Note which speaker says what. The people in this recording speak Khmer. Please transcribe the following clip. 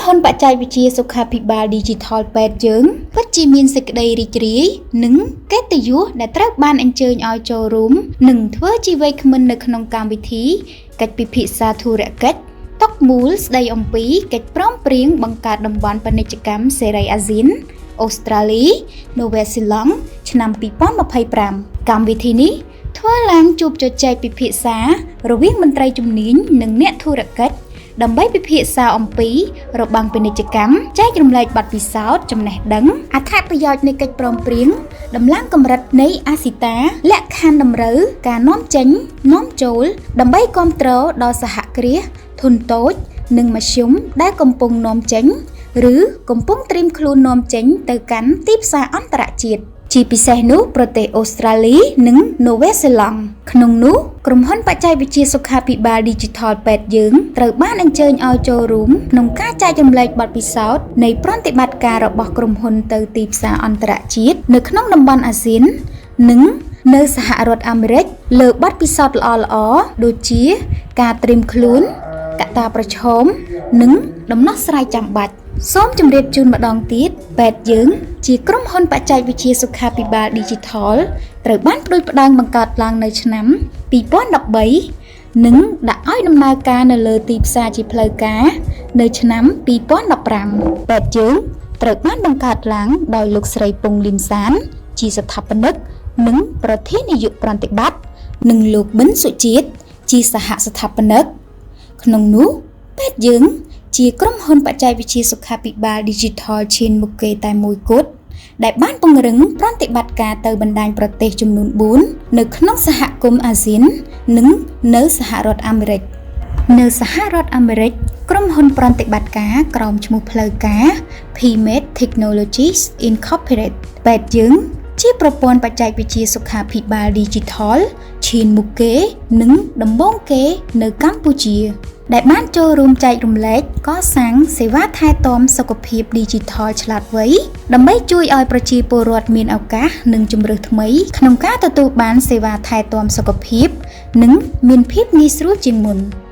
Speaker 1: ហ៊ុនបច្ចេកវិទ្យាសុខាភិបាល Digital ពេទ្យយើងពិតជាមានសេចក្តីរីករាយនិងកិត្តិយសដែលត្រូវបានអញ្ជើញឲ្យចូលរួមនិងធ្វើជាវាគ្មិននៅក្នុងកម្មវិធីកិច្ចពិភាក្សាធុរកិច្ចតុមូលស្ដីអំពីកិច្ចព្រមព្រៀងបង្កើតតំបន់ពាណិជ្ជកម្មសេរីអាស៊ានអូស្ត្រាលី នូវែលសេឡង់ឆ្នាំ2025កម្មវិធីនេះធ្វើឡើងជួបជជែកពិភាក្សារវាងមន្ត្រីជំនាញនិងអ្នកធុរកិច្ចដើម្បីពិភាក្សាអំពីរបាំងពាណិជ្ជកម្មចែករំលែកបទពិសោធន៍ចំណេះដឹងអត្ថប្រយោជន៍នៃកិច្ចព្រមព្រៀងដំឡើងកម្រិតនៃអាស៊ីតាលក្ខខណ្ឌតម្រូវការនាំចេញនាំចូលដើម្បីគ្រប់គ្រងដល់សហគ្រាសធុនតូចនិងមធ្យមដែលកំពុងនាំចេញឬកំពុងត្រៀមខ្លួននាំចេញទៅកាន់ទីផ្សារអន្តរជាតិជាពិសេសនោះប្រទេសអូស្ត្រាលីនិងនូវែលសេឡង់ក្នុងនោះក្រុមហ៊ុនបច្ចេកវិទ្យាសុខាភិបាល Digital ពេទ្យយើងត្រូវបានអញ្ជើញឲ្យចូលរួមក្នុងការចែករំលែកបទពិសោធន៍នៃប្រតិបត្តិការរបស់ក្រុមហ៊ុនទៅទីផ្សារអន្តរជាតិនៅក្នុងតំបន់អាស៊ាននិងនៅសហរដ្ឋអាមេរិកលើបទពិសោធន៍ល្អៗដូចជាការត្រៀមខ្លួនកត្តាប្រឈមនិងដំណោះស្រាយចាំបាច់សូមជម្រាបជូនម្ដងទៀតពេទ្យយើងជាក្រុមហ៊ុនបច្ចេកវិទ្យាសុខាភិបាល Digital ត្រូវបានផ្ដួចផ្ដើមបង្កើតឡើងនៅឆ្នាំ2013និងដាក់ឲ្យដំណើរការនៅលើទីផ្សារជាផ្លូវការនៅឆ្នាំ2015ពេទ្យយើងត្រូវបានបង្កើតឡើងដោយលោកស្រីពងលឹមសានជាស្ថាបនិកនិងប្រធាននាយកប្រតិបត្តិនិងលោកប៊ិនសុជាតិជាសហស្ថាបនិកក្នុងនោះពេទ្យយើងជាក្រុមហ៊ុនបច្ចេកវិទ្យាសុខាភិបាល Digital ឈានមុខគេតែមួយគត់ដែលបានពង្រឹងប្រតិបត្តិការទៅបណ្ដាញប្រទេសចំនួន4នៅក្នុងសហគមន៍អាស៊ាននិងនៅសហរដ្ឋអាមេរិកនៅសហរដ្ឋអាមេរិកក្រុមហ៊ុនប្រតិបត្តិការក្រោមឈ្មោះផ្លូវការ PMed Technologies Incorporated ពេទ្យយើងជាប្រព័ន្ធបច្ចេកវិទ្យាសុខាភិបាល Digital ឈានមុខគេនិងដំបូងគេនៅកម្ពុជាដែលបានចូលរួមចែករំលែកកសាងសេវាថែទាំសុខភាព Digital ឆ្លាតវៃដើម្បីជួយឲ្យប្រជាពលរដ្ឋមានឱកាសនិងជម្រើសថ្មីក្នុងការទទួលបានសេវាថែទាំសុខភាពនិងមានភាពងាយស្រួលជាងមុន។